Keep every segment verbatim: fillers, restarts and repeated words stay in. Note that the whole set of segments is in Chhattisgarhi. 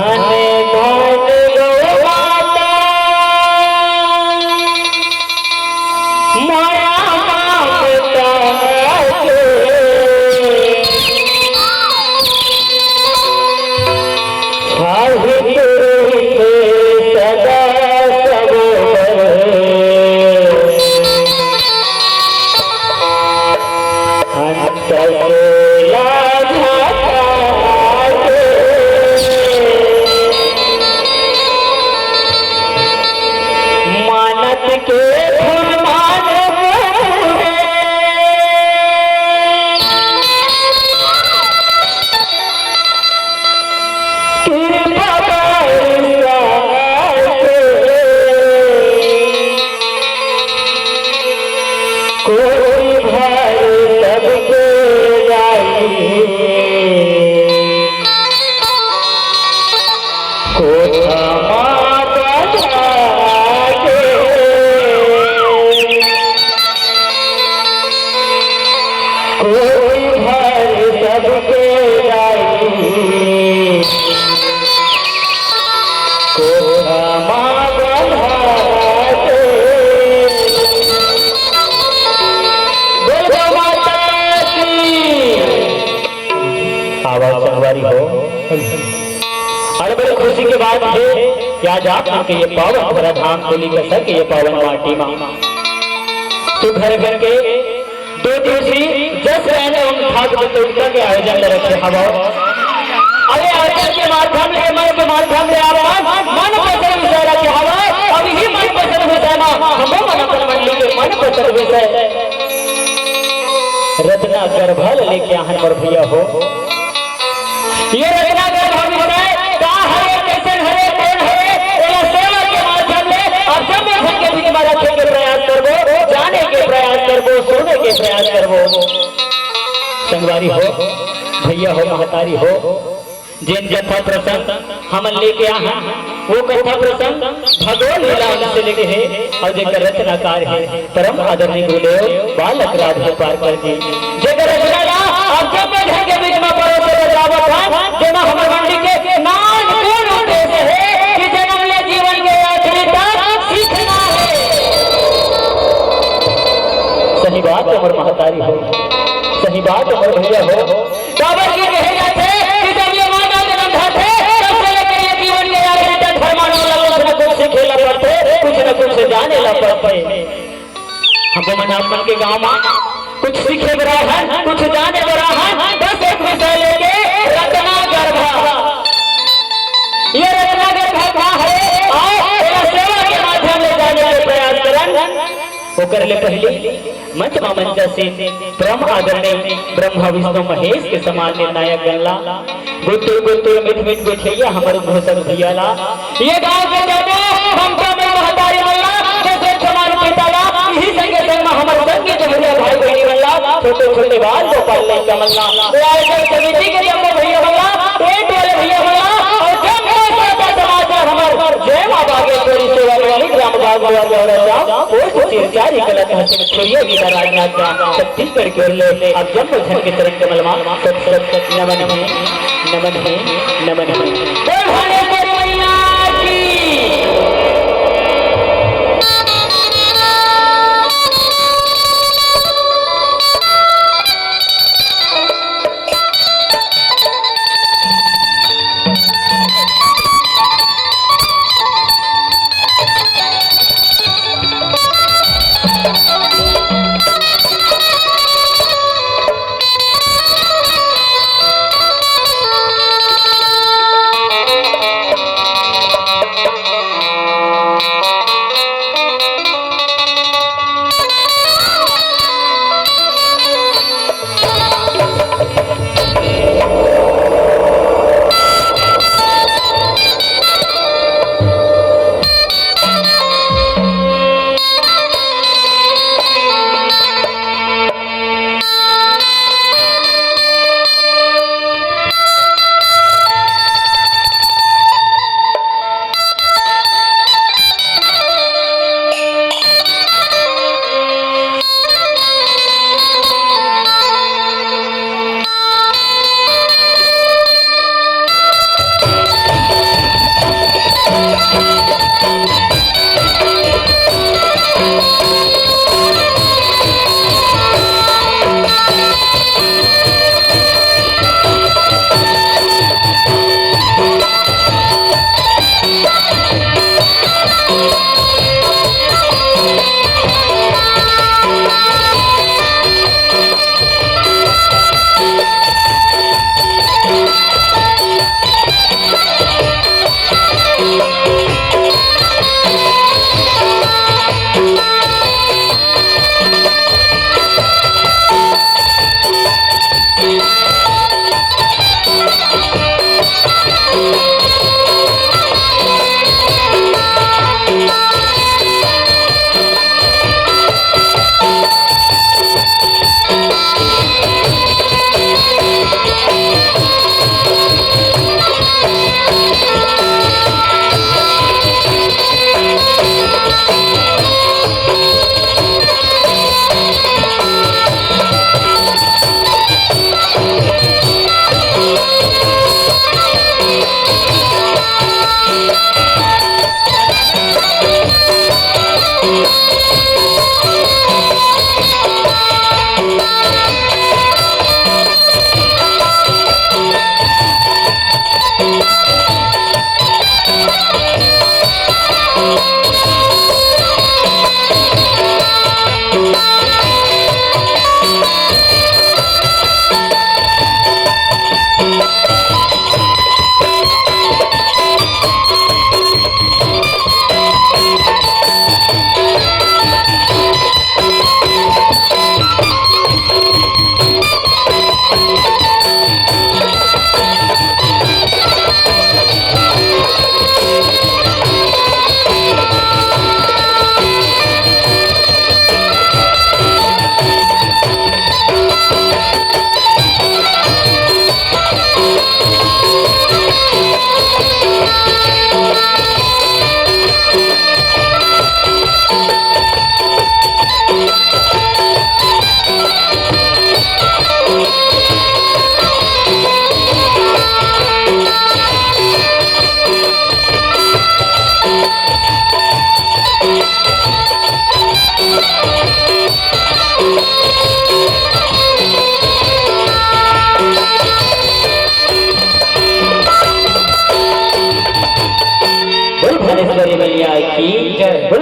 धन धन गौ माता, माया ममता के साहित रहिथे सदा सब पर। अंत से लाज हटा के मानत के फुलमान मुहे। कृपा बरसाए कोई भर सबके जाई। कोठा मा बना के कोई भर सबके जाई। कोठा मा बना के। बोल गौ माता की। आवाज संगवारी हो। अरे बड़ी खुशी के बात हे कि आज आप मन के ये पावन धरा धाम कोली कसर के ये पावन माटी मा तू घर घर के दो दिवसीय जस रहने उन ठाकुर प्रतियोगिता के आयोजन ल रखे हवव। अरे आयोजन के माध्यम ले, मन के माध्यम ले आप मन पसंद विषय रखे हवव। अब इही मन पसंद विषय मा हमो मन अपन मंडली के मन पसंद विषय रचना गर्भा ल लेके आहन मोर भैया हो। ये रचना गर्भा विषय का हरे, कैसन हरे, कौन हरे, एला सेवा के माध्यम ले आप सब झन के बीच में रखे के प्रयास करबो, जाने के प्रयास करबो, सुने के प्रयास करबो। संगवारी हो, भैया हो, महतारी हो, जेन कथा प्रसंग हमन लेके आहन, वो कथा प्रसंग भगोल लीला से लेके हे और जेकर रचनाकार हे परम आदरणीय गुरुदेव बालक राज गोपालकर जी, जेकर रचना ला आप सब झन के बीच में परोसे बर जावत हन, जेमा हमर मंडी के नानकुन उद्देश्य हे कि जन्म ले जीवन के आखिरी तक सीखना हे। सही बात हे मोर महतारी हो, सही बात हे मोर भैया हो। काबर के कहे जाथे कि जब ये मानव जन्म धरथे, तब से लेकर ये जीवन के आखिरी तक धर्मानुग ला कुछ न कुछ सीखे ला पड़थे, कुछ न कुछ जाने ला पड़थे। हमन आप मन के गांव मा कुछ सीखे बर आहन, कुछ जाने बर आहन, बस एक विषय लेके रचना गर्भा। ये रचना गर्भा का हे, आओ, एला सेवा के माध्यम ले जाने के प्रयास करन। ओकर ले पहले मंच मा मंचासीन परम आदरणीय ब्रह्मा विष्णु महेश के समान निर्णायक गण ला, गुत्तुर गुत्तुर मिठ मिठ गोठिया हमर घोषक भैया ला, ये गांव के जम्मो ममता मई महतारी मन ला, जैसे समान पिता ला, इही संगे संग मा हमर संगी जमुनिया भाई बहिनी मन ला, छोटे छोटे बाल गोपाल लइका मन ला, ये आयोजन समिति के जम्मो भैया मन ला, टेंट वाले भैया मन ला, और जम्मो श्रोता समाज ला हमर जय मां बागेश्वरी सेवा मंडली ग्राम बागवार गौरा श्याम, पोस्ट चिरचारी कला तहसील छुरिया जिला राजनांदगांव छत्तीसगढ़ के ओर ले आप जम्मो झन के चरण कमल मा सत सत नमन हे, नमन हे, नमन हे। बोल भुवनेश्वरी मैया की।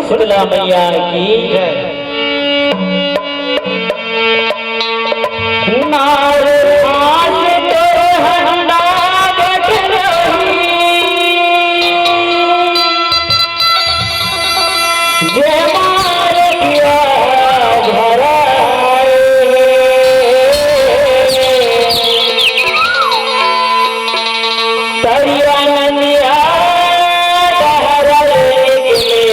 शीतला मैया की जय। नार खास तोर हंडा गठ रही, जे मार दिया भराए। तरिया ननिया डहर निकले।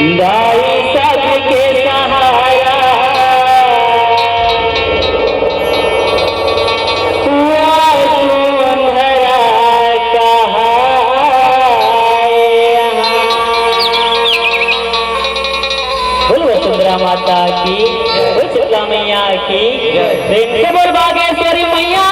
दाई सबके सहारा, वसुंधरा कहाय। बोल वसुंधरा माता की, बोल शीतला मैया की, प्रेम से बोल बागेश्वरी मैया